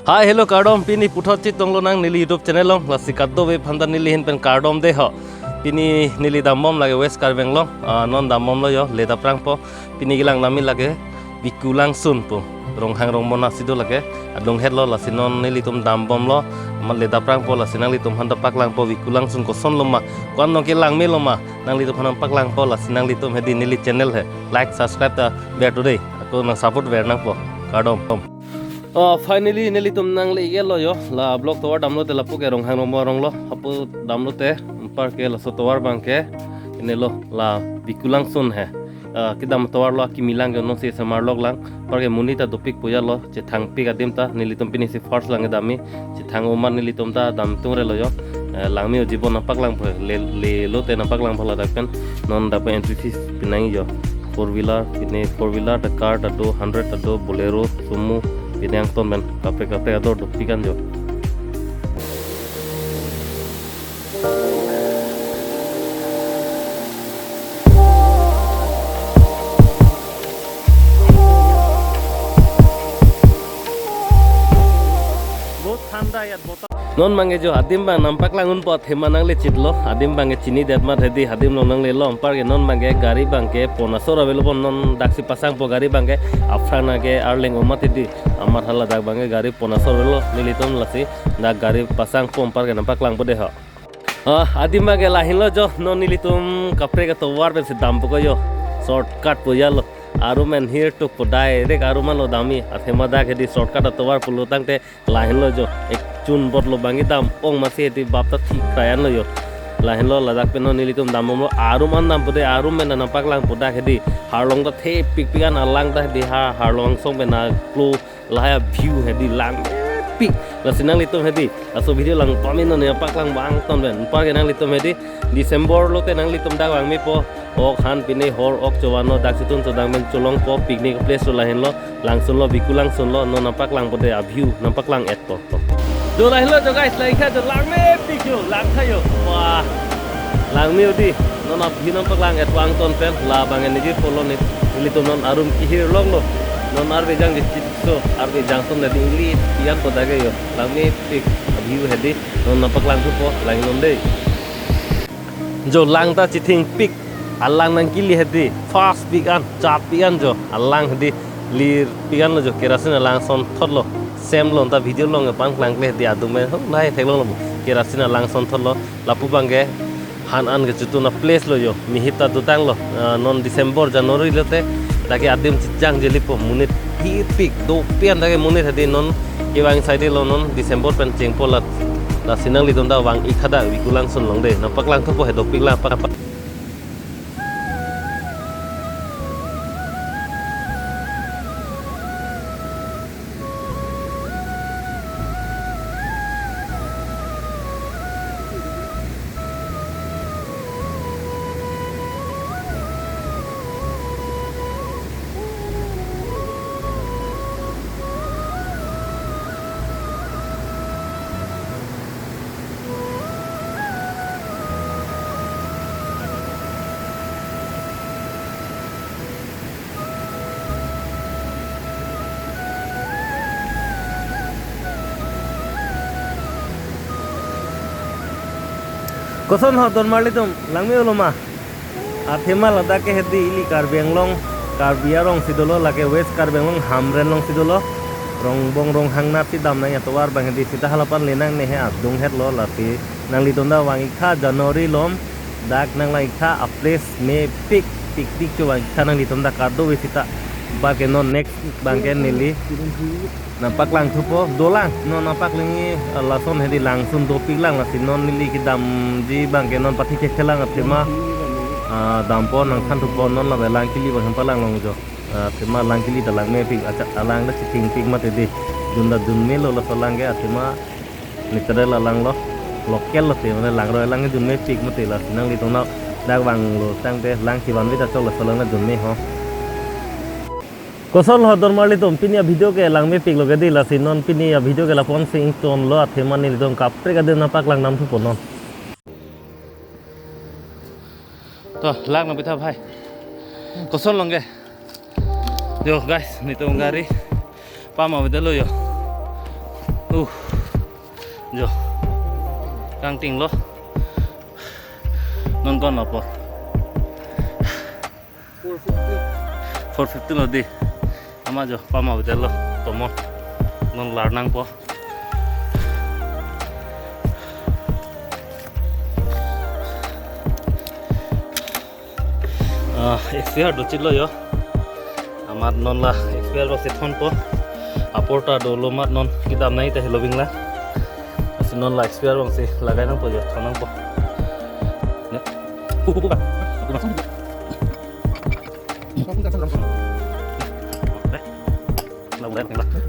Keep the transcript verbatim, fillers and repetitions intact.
Hi, hello, kardom. Pini puthot chetong lonang neli YouTube channel along. Lasi kadokave aphanta neli ahin pen kardom dei ho. Pini neli dambom lake West Karbi Anglong. Ah, non dambomlo yo, le daprangpo. Pini kelang damji lake Wiku Langsun pu. Ronghang Rongbong asi do lake. Adung hetlo, lasi non nelitum dambomlo. Amat le daprangpo, lasi nanglitum aphanta paklangpo Wiku Langsun kosonloma. Ko-an nong kelang meloma. Nanglitum aphan paklangpo, lasi nanglitum hedi neli channel he like, subscribe ta ber tu dei. Ako nang support ber nangpo. Kardom. Oh, finally nelitum nangle-iklo yo. La vlog tovar damlote lapu ke Ronghang Rongbong aronglo. Hapu damlote anparke laso tovar abangke inelo, la Wiku Langsun he. Ah, kedam tovarlo, akimi lang ke nonsi semarlok lang. Anparke monit ta dopik pu ya lo, chethangpik adim ta, nelitum pinisi first lang damji. Chethang oman nelitum ta dam tungrelo yo. Eh, langme-o, jibon nangpaklangpo, le, le lote nangpaklangpo ladak pen. Non dak pen entry fees pinangji yo. Four wheeler, pine four wheeler, ta car ta do, hundred ta do, Bolero, Sumo, pine angton pen kaprek kaprek ador dopik an yo. Bahut thanda ya, bahut. Non abangke jo adim abang nangpaklang unpo athema nanglechitlo, adim abangke chinidet amat hedi, adim along nanglelo, anparke non abangke gari abangke pon asor avelo bon, non daksi pasangpo gari abangke, aphrang nangke arleng omat hedi, amat hala dak abangke gari pon asor avelo, nelitum lasi dak gari pasangpo anparke nangpaklangpo dei ho. Ah, adim abangke lahenlo jo, non nelitum kaprek atovar pensi dampo ko yo. Shortcut pu ya lo. Arum en hirtuk pu direct arum anlo damji. Athema dak hedi shortcut atovar pulo tangte lahenlo jo. Ek chun botlo abangke dam ong masi hedi bap ta thik krai anlo yo. Lahenlo ladak pen non nelitum dambomlo, arum an dampo dei, arum pen nangpaklangpo dak hedi. Harlong ta thepikpik an, alang ta hedi ha harlong song pen nangklo. Lahai a-view hedi langmepik. Lasi nanglitum hedi, laso video lang pame non ya, paklang abang ton pen. Anparke nanglitum hedi, December lote nanglitum dak vangmepo. Ok han pine hor ok chovan lo, dak chetun chodang pen cholongpo, picnic place lo lahenlo, Langsun lo, Wiku Langsun lo, non nangpaklangpo dei, a-view nangpaklang-etpo. Jo lahenlo jo guys, langtha jo, langmepik jo, langtha jo. Wah. Langme-o dei, non a-view nangpaklang-etpo angton pen, la abang energy polo ni, nelitum non arum kehirlonglo, non arve jangje chit so, arve jangtum le dingli, pian ko dage yo, langmepik, a-view hedi, non nangpaklang thupo, langnon dei. Jo lang ta chithingpik, alang nangkili hedi, fast pik an, chat pik an jo, alang hedi, lir pik anlo jo, kerosene alang sonthotlo, semlo, ta video along pangklangkle hedi, adung pen, ho, nai theklonglo, kerosene alang sonthotlo, lapu abangke, han an kechetun a-place lo yo, mihip ta dotanglo, ah, non December, January lote, dak ke adim chijang jelipo, monit thepik, dopik an dak ke monit hedi non kevang side lo non December pen chengpo la, lasi nanglitum ta vang-ik tha dak Wiku Langsun along dei, nangpaklang thupo he dopik la pak pak. Koson ho don marlitum, langme-olo ma? Athema ladak ke hedi ili Karbi Anglong, Karbi arong si dolo, lake West Karbi Anglong Hamren along si dolo. Rongbong Ronghang nasi dam nang atovar abang hedi, sita halapan lenang ne he adung hetlo, lasi nanglitum ta vang-ik tha January along, dak nanglang-ik tha, a-place mepik, piknik chevang-ik tha nanglitum ta kadokave sita. Anparke non next abangke neli nangpaklang thupo, dolang, non nangpaklangji, eh, lason hedi Langsun dopik lang, lasi non neli kedamji abangke non pathi kekhelang athema, ah, dampo nangthan thupo, non labe lang kili abang palanglong jo. Ah, athema lang kili ta langmepik, acha alang ta chithingpik mati dei. Dun ta dunmelo laso lang ke, athema natural alang lo, local lote, mane langroi alang dunmepik mati, lasi nanglitum ta dak vanglo tangte lang kevanve ta chok laso lang ta dunme ho. Koson ho don marlitum, pini a-video ke langmepiklo ke dei, lasi non pini a-video ke lapu-an si ingtonlo, athema nelitum kaprek adim nangpaklang dam thupo non. To, lang nangpi tha bhai. Koson long ke? Yo guys, nelitum gari pam avedetlo yo. Uh, jo, kangting lo. Non ko-an apot? Four fifty lo dei. Amat jo, pama betel lo, tomon. Non lar nangpo. Ah, X P R dochit lo jo. Amat non la X P R abangsi thonpo. Apor ta dolo amat non kedam nangji ta helo bingla. Lasi non la X P R abangsi lagai nangpo jo, thon nangpo. Ne. Pu, pu, pu, ba. Aku masuk dulu. Labu lain, lain.